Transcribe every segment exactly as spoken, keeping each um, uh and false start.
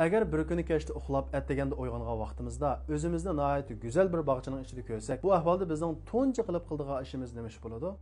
ئەگەر بىر كۈنى كەچتە ئۇخلاپ، ئەتىگەندە ئويغانغان ۋاقتىمىزدا ئۆزىمىزنى ناھايىتى گۈزەل بىر باغچىنىڭ ئىچىدە كۆرسەك، بۇ ئەھۋالدا بىزنىڭ تۇنجى قىلىپ قىلىدىغان ئىشىمىز نېمە ئىش بولىدۇ؟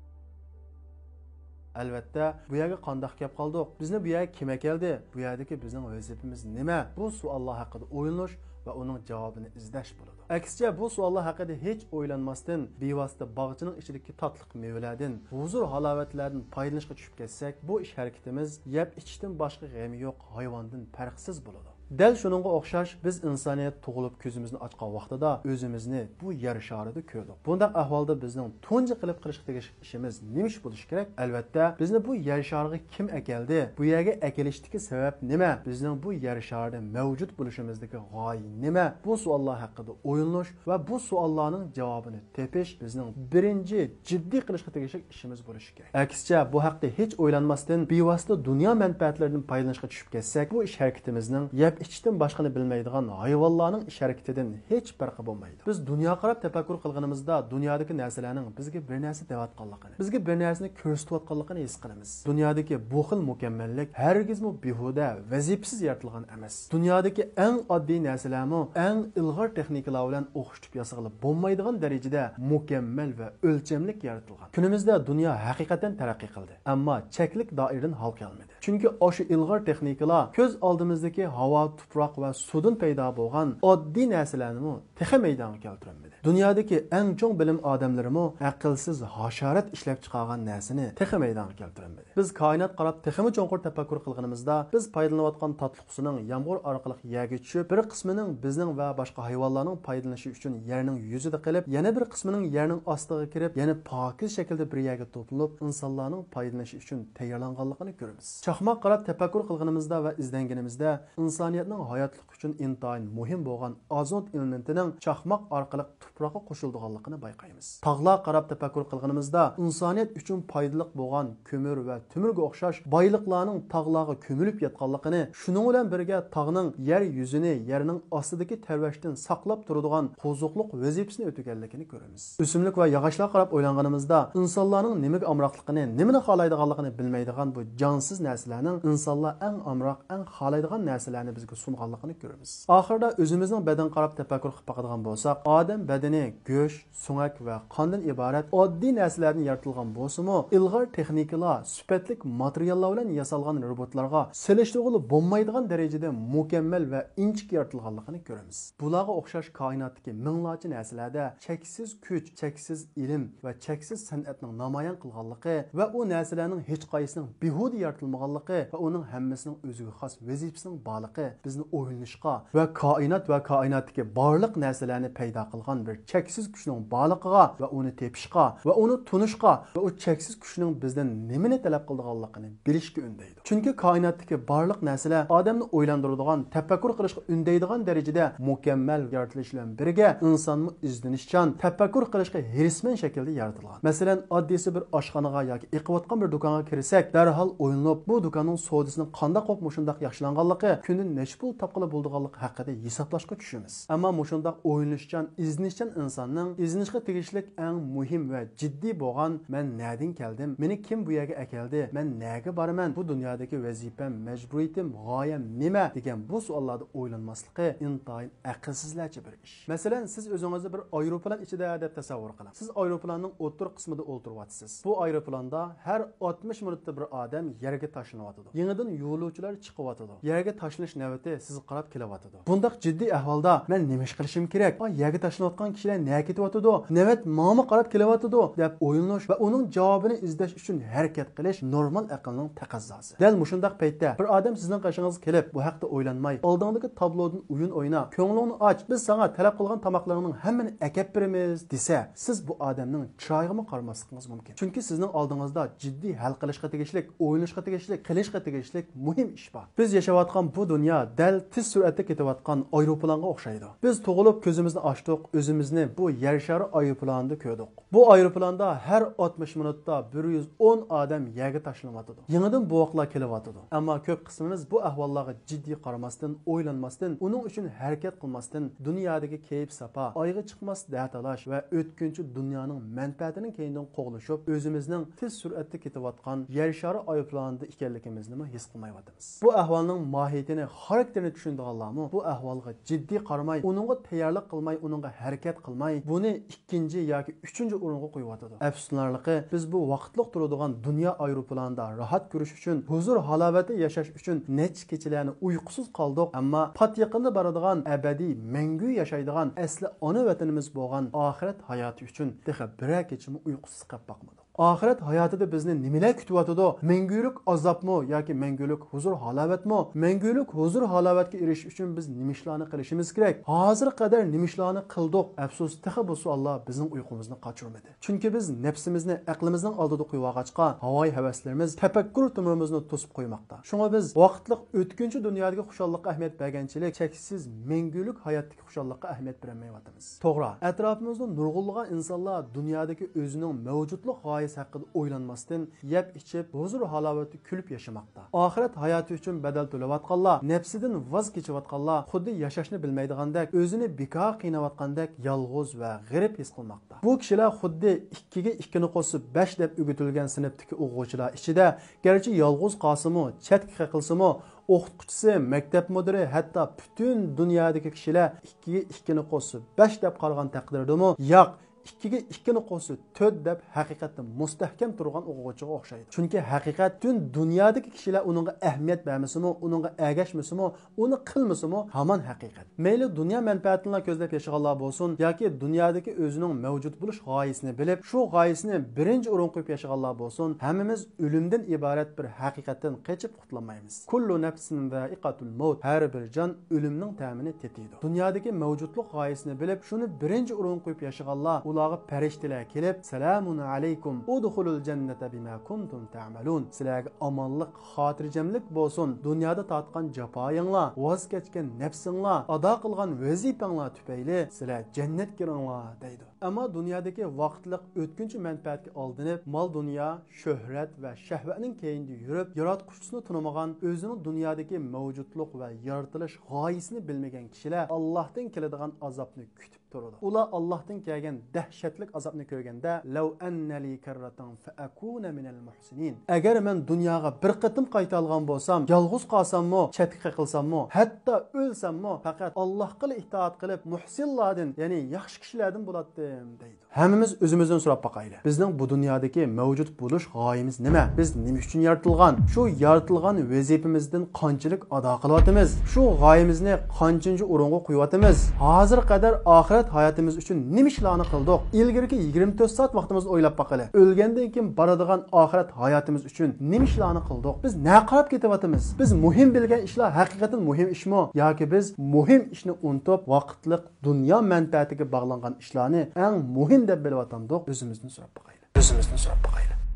ئەلۋەتتە، بۇ يەرگە قانداق كەپ قالدۇق؟ بىزنى بۇ يەرگە كىم ئەكەلدى؟ بۇ يەردىكى بىزنىڭ ۋەزىپىمىز نېمە؟ بۇ سوئاللار ھەققىدە ئويلىنىش ۋە ئۇنىڭ جاۋابىنى ئىزدەش بولىدۇ. ئەكسىچە، بۇ سوئاللار ھەققىدە ھېچ ئويلانماستىن، بىۋاسىتە باغچىنىڭ ئىچىدىكى تاتلىق مېۋىلەردىن، ھۇزۇر-ھالاۋەتلەردىن پايدىلىنىشقا چۈشۈپ كەتسەك، بۇ ئىش-ھەرىكىتىمىز يەپ-ئىچىشتىن باشقا غېمى يوق ھايۋاندىن پەرقسىز بولىدۇ. دەل شۇنىڭغا ئوخشاش، بىز ئىنسانىيەت تۇغۇلۇپ كۆزىمىزنى ئاچقان ۋاقتىدا ئۆزىمىزنى بۇ يەر شارىدا كۆردۇق. بۇنداق ئەھۋالدا بىزنىڭ تۇنجى قىلىپ قىلىشقا تېگىشلىك ئىشىمىز نېمە ئىش بولۇشى كېرەك؟ ئەلۋەتتە، بىزنى بۇ يەر شارىغا كىم ئەكەلدى؟ بۇ يەرگە ئەكېلىشتىكى سەۋەب نېمە؟ بىزنىڭ بۇ يەر شارىدا مەۋجۇت بولۇشىمىزدىكى غايە نېمە؟ بۇ سوئاللار ھەققىدە ئويلىنىش ۋە بۇ سوئاللارنىڭ جاۋابىنى تېپىش بىزنىڭ بىرىنچى جىددىي قىلىشقا تېگىشلىك ئىشىمىز بولۇشى كېرەك. ئەكسىچە، بۇ ھەقتە ھېچ ئويلانماستىن، بىۋاسىتە دۇنيا مەنپەئەتلىرىدىن پايدىلىنىشقا چۈشۈپ كەتسەك، بۇ ئىش-ھەرىكىتىمىزنىڭ يەپ-ئىچىشتىن باشقىنى بىلمەيدىغان ھايۋانلارنىڭ ئىش-ھەرىكىتىدىن ھېچ پەرقى بولمايدۇ. بىز دۇنياغا قاراپ تەپەككۇر قىلغىنىمىزدا، دۇنيادىكى نەرسىلەرنىڭ بىزگە بىر نەرسە دەۋاتقانلىقىنى، بىزگە بىر نەرسىنى كۆرسىتىۋاتقانلىقىنى ھېس قىلىمىز. دۇنيادىكى بۇ خىل مۇكەممەللىك ھەرگىزمۇ بىھۇدە، ۋەزىپىسىز يارىتىلغان ئەمەس. دۇنيادىكى ئەڭ ئاددىي نەرسىلەرمۇ ئەڭ ئىلغار تېخنىكىلار بىلەن ئوخشىتىپ ياسىغىلى بولمايدىغان دەرىجىدە مۇكەممەل ۋە ئۆلچەملىك يارىتىلغان. كۈنىمىزدە دۇنيا ھەقىقەتەن تەرەققىي قىلدى، ئەمما چەكلىك دائىرىدىن ھالقىيالمىدى. چۈنكى ئاشۇ ئىلغار تېخنىكىلار كۆز ئالدىمىزدىكى ھاۋا، تۇپراق ۋە سۇدىن پەيدا بولغان ئاددىي نەرسىلەرنىمۇ تېخى مەيدانغا كەلتۈرەلمىدى. دۇنيادىكى ئەڭ چوڭ بىلىم ئادەملىرىمۇ ئەقىلسىز ھاشارات ئىشلەپ چىقارغان نەرسىنى تېخى مەيدانغا كەلتۈرەلمىدى. بىز كائىناتقا قاراپ تېخىمۇ چوڭقۇر تەپەككۇر قىلغىنىمىزدا، بىز پايدىلىنىۋاتقان تاتلىق سۇنىڭ يامغۇر ئارقىلىق يەرگە چۈشۈپ، بىر قىسمىنىڭ بىزنىڭ ۋە باشقا ھايۋانلارنىڭ پايدىلىنىشى ئۈچۈن يەرنىڭ يۈزىدە قېلىپ، يەنە بىر قىسمىنىڭ يەرنىڭ ئاستىغا كىرىپ، يەنە پاكىز شەكىلدە بىر يەرگە توپلىنىپ، ئىنسانلارنىڭ پايدىلىنىشى ئۈچۈن تەييارلانغانلىقىنى كۆرىمىز. چاقماققا قاراپ تەپەككۇر قىلغىنىمىزدا ۋە ئىزدەنگىنىمىزدە، ئىنسانىيەتنىڭ ھاياتلىقى ئۈچۈن ئىنتايىن مۇھىم بولغان ئازوت ئېلېمېنتىنىڭ چاقماق ئارقىلىق تۇپراققا قوشۇلىدىغانلىقىنى بايقايمىز. تاغلارغا قاراپ تەپەككۇر قىلغىنىمىزدا، ئىنسانىيەت ئۈچۈن پايدىلىق بولغان كۆمۈر ۋە تۆمۈرگە ئوخشاش بايلىقلارنىڭ تاغلارغا كۆمۈلۈپ ياتقانلىقىنى، شۇنىڭ بىلەن بىرگە تاغنىڭ يەر يۈزىنى يەرنىڭ ئاستىدىكى تەۋرەشتىن ساقلاپ تۇرىدىغان قوزۇقلۇق ۋەزىپىسىنى ئۆتىگەنلىكىنى كۆرىمىز. ئۆسۈملۈك ۋە ياغاچلارغا قاراپ ئويلانغىنىمىزدا، ئىنسانلارنىڭ نېمىگە ئامراقلىقىنى، نېمىنى خالايدىغانلىقىنى بىلمەيدىغان بۇ جانسىز نەرسىلەرنىڭ ئىنسانلار ئەڭ ئامراق، ئەڭ خالايدىغان نەرسىلەرنى بىزگە سۇنغانلىقىنى كۆرىمىز. ئاخىرىدا ئۆزىمىزنىڭ بەدىنىگە قاراپ تەپەككۇر قىلىپ باقىدىغان بولساق، ئادەم بەدىنى گۆش، سۆڭەك ۋە قاندىن ئىبارەت ئاددىي نەرسىلەردىن يارىتىلغان بولسىمۇ، ئىلغار تېخنىكىلار، سۈپەتلىك ماتېرىياللار بىلەن ياسالغان روبوتلارغا سېلىشتۇرغىلى بولمايدىغان دەرىجىدە مۇكەممەل ۋە ئىنچىكە يارىتىلغانلىقىنى كۆرىمىز. بۇلارغا ئوخشاش كائىناتتىكى مىڭلارچە نەرسىلەردە چەكسىز كۈچ، چەكسىز ئىلىم ۋە چەكسىز سەنئەتنىڭ نامايان قىلغانلىقى ۋە ئۇ نەرسىلەرنىڭ ھېچقايسىنىڭ بىھۇدە يارىتىلمىغانلىقى ۋە ئۇنىڭ ھەممىسىنىڭ ئۆزىگە خاس ۋەزىپىسىنىڭ بارلىقى بىزنى ئويلىنىشقا ۋە كائىنات ۋە كائىناتتىكى بارلىق نەرسىلەرنى پەيدا قىلغان بىر چەكسىز كۈچنىڭ بارلىقىغا ۋە ئۇنى تېپىشقا ۋە ئۇنى تونۇشقا ۋە ئۇ چەكسىز كۈچنىڭ بىزدىن نېمىنى تەلەپ قىلىدىغانلىقىنى بىلىشكە ئۈندەيدۇ. چۈنكى كائىناتتىكى بارلىق نەرسىلەر ئادەمنى ئويلاندۇرىدىغان، تەپەككۇر قىلىشقا ئۈندەيدىغان دەرىجىدە مۇكەممەل يارىتىلىش بىلەن بىرگە، ئىنسانمۇ ئىزدىنىشچان، تەپەككۇر قىلىشقا ھېرىسمەن شەكىلدە يارىتىلغان. مەسىلەن، ئاددىيسى بىر ئاشخانىغا ياكى ئېقىۋاتقان بىر دۇكانغا كىرسەك، دەرھال ئويلىنىپ، بۇ دۇكاننىڭ سودىسىنىڭ قانداق قىلىپ مۇشۇنداق ياخشىلانغانلىقى، كۈندە نەچچە پۇل تاپقىلى بولىدىغانلىقى ھەققىدە ھېسابلاشقا چۈشىمىز. ئەمما مۇشۇنداق ئويلىنىشچان، ئىزدىنىشچان ئىنساننىڭ ئىزدىنىشقا تېگىشلىك ئەڭ مۇھىم ۋە جىددىي بولغان، مەن نەدىن كەلدىم، مېنى كىم بۇ يەرگە ئەكەلدى، مەن نەگە بارىمەن، بۇ دۇنيادىكى ۋەزىپەم، مەجبۇرىيىتىم، غايەم نېمە دېگەن بۇ سوئاللاردا ئويلانماسلىقى ئىنتايىن ئەقىلسىزلەرچە بىر ئىش. مەسىلەن، سىز ئۆزىڭىزنى بىر ئايروپىلان ئىچىدە دەپ تەسەۋۋۇر قىلىڭ. سىز ئايروپىلاننىڭ ئوتتۇرا قىسمىدا ئولتۇرۇۋاتىسىز. بۇ ئايروپىلاندا ھەر ئاتمىش مىنۇتتا بىر ئادەم يەرگە تاشلىنىۋاتىدۇ. يېڭىدىن يولۇچىلار چىقىۋاتىدۇ. يەرگە تاشلىنىش نۆۋىتى سىزگە قاراپ كېلىۋاتىدۇ. بۇنداق جىددىي ئەھۋالدا مەن نېمە ئىش قىلىشىم كېرەك؟ ئا، يەرگە تاشلىنىۋاتقان كىشىلەر نەگە كېتىۋاتىدۇ؟ نۆۋەت ماڭىمۇ قاراپ كېلىۋاتىدۇ، دەپ ئويلىنىش ۋە ئۇنىڭ جاۋابىنى ئىزدەش ئۈچۈن ھەرىكەت قىلىش نورمال ئەقىلنىڭ تەقەززاسى. دەل مۇشۇنداق پەيتتە بىر ئادەم سىزنىڭ قېشىڭىزغا كېلىپ، بۇ ھەقتە ئويلانماي، ئالدىڭدىكى تابلودىن ئويۇن ئوينا، كۆڭلۈڭنى ئاچ، بىز ساڭا تەلەپ قىلغان تاماقلىرىڭنىڭ ھەممىنى ئەكەپ بېرىمىز، دېسە، سىز بۇ ئادەمنىڭ چىرايىغىمۇ قارىماسلىقىڭىز مۇمكىن. چۈنكى سىزنىڭ ئالدىڭىزدا جىددىي ھەل قىلىشقا تېگىشلىك، ئويلىنىشقا تېگىشلىك، قىلىشقا تېگىشلىك مۇھىم ئىش بار. بىز ياشاۋاتقان بۇ دۇنيا دەل تېز سۈرئەتتە كېتىۋاتقان ئايروپىلانغا ئوخشايدۇ. بىز تۇغۇلۇپ كۆزىمىزنى ئاچتۇق، ئۆزىمىزنى بۇ يەر شارى ئايروپىلانىدا كۆردۇق. بۇ ئايروپىلاندا ھەر ئاتمىش مىنۇتتا بىر يۈز ئون ئادەم يەرگە تاشلىنىۋاتىدۇ. يېڭىدىن بوۋاقلار كېلىۋاتىدۇ. ئەمما كۆپ قىسمىمىز بۇ ئەھۋاللارغا جىددىي قارىماستىن، ئويلانماستىن، ئۇنىڭ ئۈچۈن ھەرىكەت قىلماستىن، دۇنيادىكى كەيپ-ساپا، ئايغا چىقماس دەتالاش ۋە ئۆتكۈنچى دۇنيانىڭ مەنپەئەتىنىڭ كەينىدىن قوغلىشىپ، ئۆزىمىزنىڭ تېز سۈرئەتتە كېتىۋاتقان يەر شارى ئايروپىلانىدا ئىكەن ئىكەنلىكىمىزنىمۇ ھېس قىلمايۋاتىمىز. بۇ ئەھۋالنىڭ ماھىيىتىنى، خاراكتېرىنى چۈشىنىدىغانلارمۇ بۇ ئەھۋالغا جىددىي قارىماي، ئۇنىڭغا تەييارلىق قىلماي، ئۇنىڭغا ھەرىكەت قىلماي، بۇنى ئىككىنچى ياكى ئۈچىنچى ئورۇنغا قويۇۋاتىدۇ. ئەپسۇسلىنارلىقى، بىز بۇ ۋاقىتلىق تۇرىدىغان دۇنيا ئايروپىلانىدا راھەت كۆرۈش ئۈچۈن، ھۇزۇر ھالاۋەتتە ياشاش ئۈچۈن نەچچە كېچىلەرنى ئۇيقۇسىز قالدۇق، ئەمما پات يېقىندا بارىدىغان، ئەبەدىي مەڭگۈ ياشايدىغان ئەسلى ئانا ۋەتىنىمىز بولغان ئاخىرەت ھاياتى ئۈچۈن تېخى بىرەر كېچىمۇ ئۇيقۇسىز قېلىپ باقمىدۇق. ئاخىرەت ھاياتىدا بىزنى نېمىلەر كۈتۈۋاتىدۇ؟ مەڭگۈلۈك ئازابمۇ ياكى مەڭگۈلۈك ھۇزۇر ھالاۋەتمۇ؟ مەڭگۈلۈك ھۇزۇر ھالاۋەتكە ئېرىشىش ئۈچۈن بىز نېمە ئىشلارنى قىلىشىمىز كېرەك؟ ھازىرغا قەدەر نېمە ئىشلارنى قىلدۇق؟ ئەپسۇس، تېخى بۇ سوئاللار بىزنىڭ ئۇيقۇمىزنى قاچۇرمىدى. چۈنكى بىز نەپسىمىزنى ئەقلىمىزنىڭ ئالدىدا قويۇۋالغاچقا، ھاۋايى ھەۋەسلىرىمىز تەپەككۇر تۆمۈرىمىزنى توسۇپ قويماقتا. شۇڭا بىز ۋاقىتلىق ئۆتكۈنچى دۇنيادىكى خۇشاللىققا ئەھمىيەت بەرگەنچىلىك، چەكسىز مەڭگۈلۈك ھاياتتىكى خۇشاللىققا ئەھمىيەت بېرەلمەيۋاتىمىز. توغرا، ئەتراپىمىزدا نۇرغۇنلىغان ئىنسانلار دۇنيادىكى ئۆزىنىڭ مەۋجۇتلۇق غايىسى ھەققىدە ئويلانماستىن، يەپ ئىچىپ، ھۇزۇر ھالاۋەتتە كۈلۈپ ياشىماقتا. ئاخىرەت ھاياتى ئۈچۈن بەدەل تۆلەۋاتقانلار، نەپسىدىن ۋاز كېچىۋاتقانلار خۇددى ياشاشنى بىلمەيدىغاندەك، ئۆزىنى بىكار قىيناۋاتقاندەك يالغۇز ۋە غېرىب ھېس قىلماقتا. بۇ كىشىلەر خۇددى ئىككىگە ئىككىنى قوشسا بەش دەپ ئۆگىتىلگەن سىنىپتىكى ئوقۇغۇچىلار ئىچىدە، گەرچە يالغۇز قالسىمۇ، چەتكە قېقىلسىمۇ، ئوقۇتقۇچىسى، مەكتەپ مۇدىرى، ھەتتا پۈتۈن دۇنيادىكى كىشىلەر ئىككىگە ئىككىنى قوشسا بەش دەپ قارىغان تەقدىردىمۇ، ياق، ئىككىگە ئىككىنى قوشسا تۆت دەپ ھەقىقەتتە مۇستەھكەم تۇرغان ئوقۇغۇچىغا ئوخشايدۇ. چۈنكى ھەقىقەت پۈتۈن دۇنيادىكى كىشىلەر ئۇنىڭغا ئەھمىيەت بەرمىسىمۇ، ئۇنىڭغا ئەگەشمىسىمۇ، ئۇنى قىلمىسىمۇ ھامان ھەقىقەت. مەيلى دۇنيا مەنپەئەتىنىلا كۆزلەپ ياشىغانلار بولسۇن ياكى دۇنيادىكى ئۆزىنىڭ مەۋجۇت بولۇش غايىسىنى بىلىپ، شۇ غايىسىنى بىرىنچى ئورۇنغا قويۇپ ياشىغانلار بولسۇن، ھەممىمىز ئۆلۈمدىن ئىبارەت بىر ھەقىقەتتىن قېچىپ قۇتۇلالمايمىز. كۇللۇ نەپسىن زائىقەتۇل مەۋت، ھەر بىر جان ئۆلۈمنىڭ تەمىنى تېتىيدۇ. دۇنيادىكى مەۋجۇتلۇق غايىسىنى بىلىپ، شۇنى بىرىنچى ئورۇنغا قويۇپ ياشىغانلار، ئۇلارغا پەرىشتىلەر كېلىپ، سالامۇن ئەلەيكۇم، ئۇدخۇلۇل جەننەتە بىما كۇنتۇم تەئمەلۇن، سىلەرگە ئامانلىق، خاتىرجەملىك بولسۇن، دۇنيادا تارتقان جاپايىڭلار، ۋاز كەچكەن نەپسىڭلار، ئادا قىلغان ۋەزىپەڭلار تۈپەيلى سىلەر جەننەتكە كىرىڭلار، دەيدۇ. ئەمما دۇنيادىكى ۋاقىتلىق ئۆتكۈنچى مەنپەئەتكە ئالدىنىپ، مال-دۇنيا، شۆھرەت ۋە شەھۋەتنىڭ كەينىدە يۈرۈپ، ياراتقۇچىسىنى تونۇمىغان، ئۆزىنىڭ دۇنيادىكى مەۋجۇتلۇق ۋە يارىتىلىش غايىسىنى بىلمىگەن كىشىلەر ئاللاھتىن كېلىدىغان ئازابنى كۈتۈپ تۇرىدۇ. ئۇلار ئاللاھتىن كەلگەن دەھشەتلىك ئازابنى كۆرگەندە، لەۋ ئەننە لى كەررەتەن فەئەكۇنە مىنەل مۇھسىنىن، ئەگەر مەن دۇنياغا بىر قېتىم قايتالىغان بولسام، يالغۇز قالساممۇ، چەتكە قېقىلساممۇ، ھەتتا ئۆلسەممۇ، پەقەت ئاللاھقىلا ئىتائەت قىلىپ، مۇھسىنلاردىن، يەنى ياخشى كىشىلەردىن بولاتتىم، دەيدۇ. ھەممىمىز ئۆزىمىزدىن سوراپ باقايلى. بىزنىڭ بۇ دۇنيادىكى مەۋجۇت بولۇش غايىمىز نېمە؟ بىز نېمە ئۈچۈن يارىتىلغان؟ شۇ يارىتىلغان ۋەزىپىمىزدىن قانچىلىك ئادا قىلىۋاتىمىز؟ شۇ غايىمىزنى قانچىنچى ئورۇنغا قويۇۋاتىمىز؟ ھازىرغا قەدەر ئاخىرەت ھاياتىمىز ئۈچۈن نېمە ئىشلارنى قىلدۇق؟ ئىلگىرىكى يىگىرمە تۆت سائەت ۋاقتىمىزنى ئويلاپ باقىلى. ئۆلگەندىن كېيىن بارىدىغان ئاخىرەت ھاياتىمىز ئۈچۈن نېمە ئىشلارنى قىلدۇق؟ بىز نەگە قاراپ كېتىۋاتىمىز؟ بىز مۇھىم بىلگەن ئىشلار ھەقىقەتەن مۇھىم ئىشمۇ؟ ياكى بىز مۇھىم ئىشنى ئۇنتۇپ، ۋاقىتلىق دۇنيا مەنپەئەتىگە باغلانغان ئىشلارنى ئەڭ مۇھىم دەپ بىلىۋاتامدۇق؟ ئۆزىمىزدىن سوراپ باقايلى. ئۆزىمىزدىن سوراپ باقايلى.